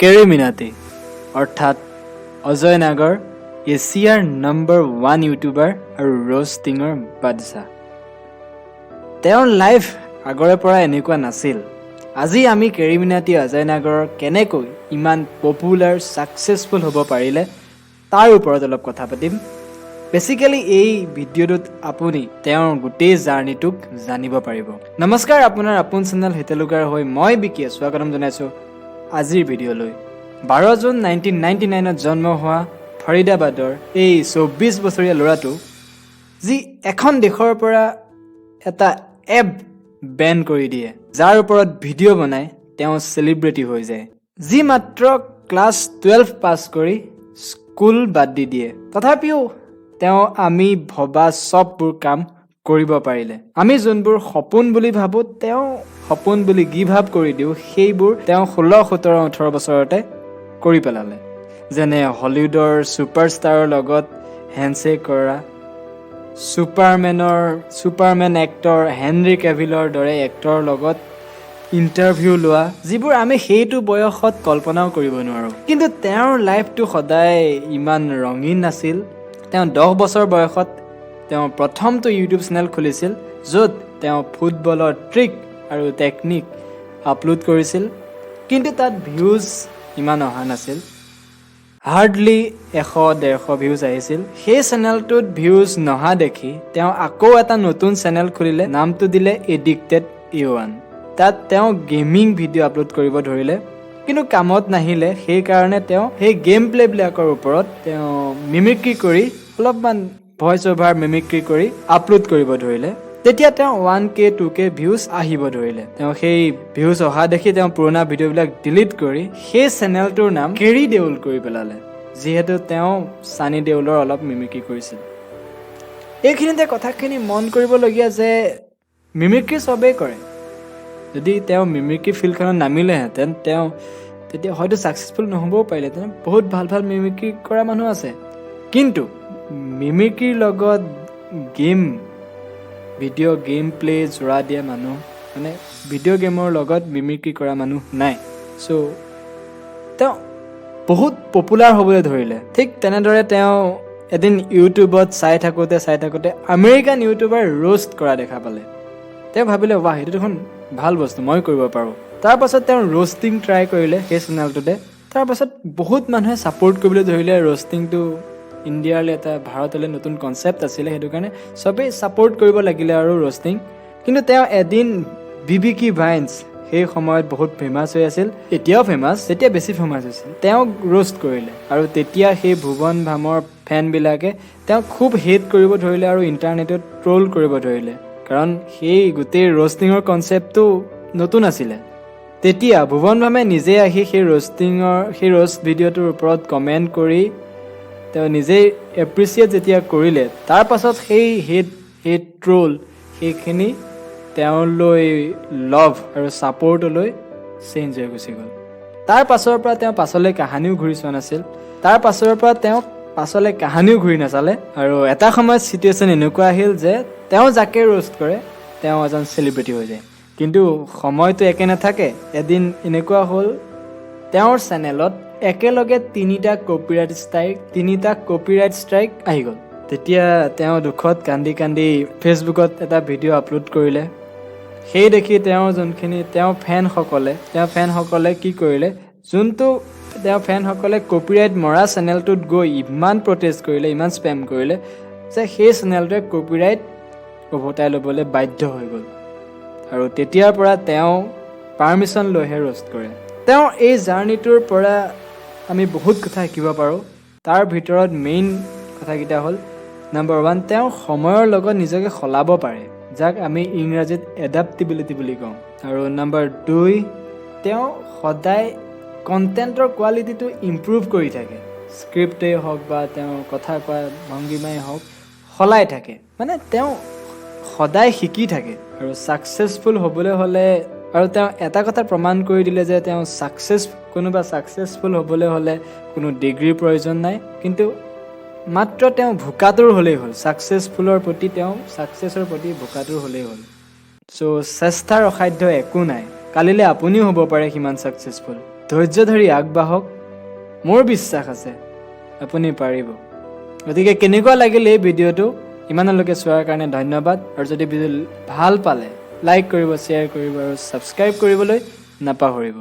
কেৰিমিনাটি অৰ্থাৎ অজয় নাগৰ, এছিয়াৰ number one YouTuber আৰু ৰ'ষ্টিঙৰ বাদশ্বাহ। তেওঁৰ লাইফ আগৰে পৰা এনেকুৱা নাছিল। আজি আমি কেৰিমিনাটি অজয় নাগৰৰ কেনেকৈ ইমান পপুলাৰ, ছাকচেছফুল হ'ব পাৰিলে, তাৰ ওপৰত অলপ কথা পাতিম। বেচিকেলি এই ভিডিঅ'টোত আপুনি তেওঁৰ গোটেই জাৰ্ণিটোক জানিব পাৰিব। নমস্কাৰ, আপোনাৰ আপোন চেনেল হিতেলুকাৰ হৈ মই বিকিয়ে স্বাগতম জনাইছোঁ আজিৰ ভিডিঅ'লৈ। 12 জুন 1999ত জন্ম হোৱা ফৰিদাবাদৰ এই 24 বছৰীয়া ল'ৰাটো, যি এখন দেশৰ পৰা এটা এপ বেন কৰি দিয়ে, যাৰ ওপৰত ভিডিঅ' বনাই তেওঁ চেলিব্ৰিটি হৈ যায়, যি মাত্ৰ ক্লাছ 12 পাছ কৰি স্কুল বাদ দি দিয়ে, তথাপিও তেওঁ আমি ভবা চববোৰ কাম কৰিব পাৰিলে। আমি যোনবোৰ সপোন বুলি ভাবোঁ, তেওঁ সপোন বুলি গিভ আপ কৰি দিওঁ, সেইবোৰ তেওঁ 16, 17, 18 বছৰতে কৰি পেলালে। যেনে হলিউডৰ ছুপাৰষ্টাৰৰ লগত হেণ্ডশ্বেক কৰা, ছুপাৰমেন এক্টৰ হেনৰি কেভিলৰ দৰে এক্টৰৰ লগত ইণ্টাৰভিউ লোৱা, যিবোৰ আমি সেইটো বয়সত কল্পনাও কৰিব নোৱাৰোঁ। কিন্তু তেওঁৰ লাইফটো সদায় ইমান ৰঙীন নাছিল। তেওঁ 10 বছৰ বয়সত তেওঁ প্ৰথমটো ইউটিউব চেনেল খুলিছিল, য'ত তেওঁ ফুটবলৰ ট্ৰিক আৰু টেকনিক আপলোড কৰিছিল। কিন্তু তাত ভিউজ ইমান অহা নাছিল, হাৰ্ডলি 100, 150 ভিউজ আহিছিল। সেই চেনেলটোত ভিউজ নহা দেখি তেওঁ আকৌ এটা নতুন চেনেল খুলিলে, নামটো দিলে এডিক্টেড এ ওৱান। তাত তেওঁ গেমিং ভিডিঅ' আপলোড কৰিব ধৰিলে, কিন্তু কামত নাহিলে। সেইকাৰণে তেওঁ সেই গেম প্লে'বিলাকৰ ওপৰত তেওঁ মিমিক্ৰি কৰি, অলপমান ভইচ অভাৰ মিমিক্ৰি কৰি আপলোড কৰিব ধৰিলে। তেতিয়া তেওঁ 1K, 2K views আহিব ধৰিলে। তেওঁ সেই ভিউজ অহা দেখি তেওঁ পুৰণা ভিডিঅ'বিলাক ডিলিট কৰি সেই চেনেলটোৰ নাম কেৰি দেউল কৰি পেলালে, যিহেতু তেওঁ ছানী দেউলৰ অলপ মিমিক্ৰি কৰিছিল। এইখিনিতে কথাখিনি মন কৰিবলগীয়া যে মিমিক্ৰি চবেই কৰে। যদি তেওঁ মিমিক্ৰি ফিল্ডখনত নামিলেহেঁতেন, তেওঁ তেতিয়া হয়তো ছাকচেছফুল নহ'বও পাৰিলেহেঁতেন। বহুত ভাল ভাল মিমিক্ৰি কৰা মানুহ আছে, কিন্তু মিমিক্ৰিৰ লগত গেম ভিডিঅ' গেম প্লে যোৰা দিয়া মানুহ, মানে ভিডিঅ' গেমৰ লগত মিমিক্ৰি কৰা মানুহ নাই। চ' তেওঁ বহুত পপুলাৰ হ'বলৈ ধৰিলে। ঠিক তেনেদৰে তেওঁ এদিন ইউটিউবত চাই থাকোঁতে চাই থাকোঁতে আমেৰিকান ইউটিউবাৰ ৰোষ্ট কৰা দেখা পালে। তেওঁ ভাবিলে, "ৱাহ, সেইটো দেখোন ভাল বস্তু, মই কৰিব পাৰোঁ।" তাৰপাছত তেওঁ ৰ'ষ্টিং ট্ৰাই কৰিলে সেই চেনেলটোতে। তাৰপাছত বহুত মানুহে ছাপোৰ্ট কৰিবলৈ ধৰিলে। ৰ'ষ্টিংটো ইণ্ডিয়ালৈ এটা, ভাৰতলৈ নতুন কনচেপ্ট আছিলে, সেইটো কাৰণে চবেই ছাপোৰ্ট কৰিব লাগিলে আৰু ৰ'ষ্টিং। কিন্তু তেওঁ এদিন বিবিকি ভাইন্স, সেই সময়ত বহুত ফেমাছ হৈ আছিল, এতিয়াও ফেমাছ, তেতিয়া বেছি ফেমাছ হৈছিল, তেওঁক ৰোষ্ট কৰিলে। আৰু তেতিয়া সেই ভুৱন ভামৰ ফেনবিলাকে তেওঁক খুব হেট কৰিব ধৰিলে আৰু ইণ্টাৰনেটত ট্ৰল কৰিব ধৰিলে, কাৰণ সেই গোটেই ৰ'ষ্টিঙৰ কনচেপ্টটো নতুন আছিলে। তেতিয়া ভুৱন ভামে নিজে আহি সেই ৰ'ষ্ট ভিডিঅ'টোৰ ওপৰত কমেণ্ট কৰি তেওঁ নিজেই এপ্ৰিচিয়েট যেতিয়া কৰিলে, তাৰ পাছত সেই হেট, সেই ট্ৰল, সেইখিনি তেওঁলৈ লভ আৰু ছাপৰ্টলৈ চেঞ্জ হৈ গুচি গ'ল। তাৰ পাছৰ পৰা তেওঁ পাছলৈ কাহানিও ঘূৰি চোৱা নাছিল। তাৰ পাছৰ পৰা তেওঁক পাছলৈ কাহানিও ঘূৰি নাচালে। আৰু এটা সময়ত চিটুৱেশ্যন এনেকুৱা আহিল যে তেওঁ যাকে ৰোষ্ট কৰে, তেওঁ এজন চেলিব্ৰিটি হৈ যায়। কিন্তু সময়টো একে নাথাকে। এদিন এনেকুৱা হ'ল, তেওঁৰ চেনেলত একেলগে তিনিটা কপিৰাইট ষ্ট্ৰাইক আহি গ'ল। তেতিয়া তেওঁ দুখত কান্দি কান্দি ফেচবুকত এটা ভিডিঅ' আপলোড কৰিলে। সেই দেখি তেওঁৰ যোনখিনি তেওঁ ফেনসকলে কি কৰিলে, যোনটো তেওঁ ফেনসকলে কপিৰাইট মৰা চেনেলটোত গৈ ইমান প্ৰটেষ্ট কৰিলে, ইমান স্পেম কৰিলে যে সেই চেনেলটোৱে কপিৰাইট উভতাই ল'বলৈ বাধ্য হৈ গ'ল। আৰু তেতিয়াৰ পৰা তেওঁ পাৰ্মিশ্যন লৈহে ৰ'ষ্ট কৰে। তেওঁৰ এই জাৰ্ণিটোৰ পৰা আমি বহুত কথা শিকিব পাৰোঁ। তাৰ ভিতৰত মেইন কথাকেইটা হ'ল, নাম্বাৰ ওৱান, তেওঁ সময়ৰ লগত নিজকে সলাব পাৰে, যাক আমি ইংৰাজীত এডাপ্টিবিলিটি বুলি কওঁ। আৰু নাম্বাৰ দুই, তেওঁ সদায় কণ্টেণ্টৰ কোৱালিটিটো ইম্প্ৰুভ কৰি থাকে। স্ক্ৰিপ্টেই হওক বা তেওঁৰ কথা কোৱা ভংগীমাই হওক, সলাই থাকে। মানে তেওঁ সদায় শিকি থাকে। আৰু ছাকচেছফুল হ'বলৈ হ'লে, আৰু তেওঁ এটা কথা প্ৰমাণ কৰি দিলে যে তেওঁ কোনোবা ছাকচেছফুল হ'বলৈ হ'লে কোনো ডিগ্ৰীৰ প্ৰয়োজন নাই, কিন্তু মাত্ৰ তেওঁ ভোকাতুৰ হ'লেই হ'ল। ছাকচেছৰ প্ৰতি ভোকাতুৰ হ'লেই হ'ল। চ' চেষ্টাৰ অসাধ্য একো নাই। কালিলৈ আপুনিও হ'ব পাৰে সিমান ছাকচেছফুল। ধৈৰ্য ধৰি আগবাঢ়ক। মোৰ বিশ্বাস আছে আপুনি পাৰিব। গতিকে কেনেকুৱা লাগিল এই ভিডিঅ'টো? ইমানলৈকে চোৱাৰ কাৰণে ধন্যবাদ। আৰু যদি ভিডিঅ' ভাল পালে, লাইক কৰিব, শ্বেয়াৰ কৰিব আৰু ছাবস্ক্ৰাইব কৰিবলৈ নাপাহৰিব।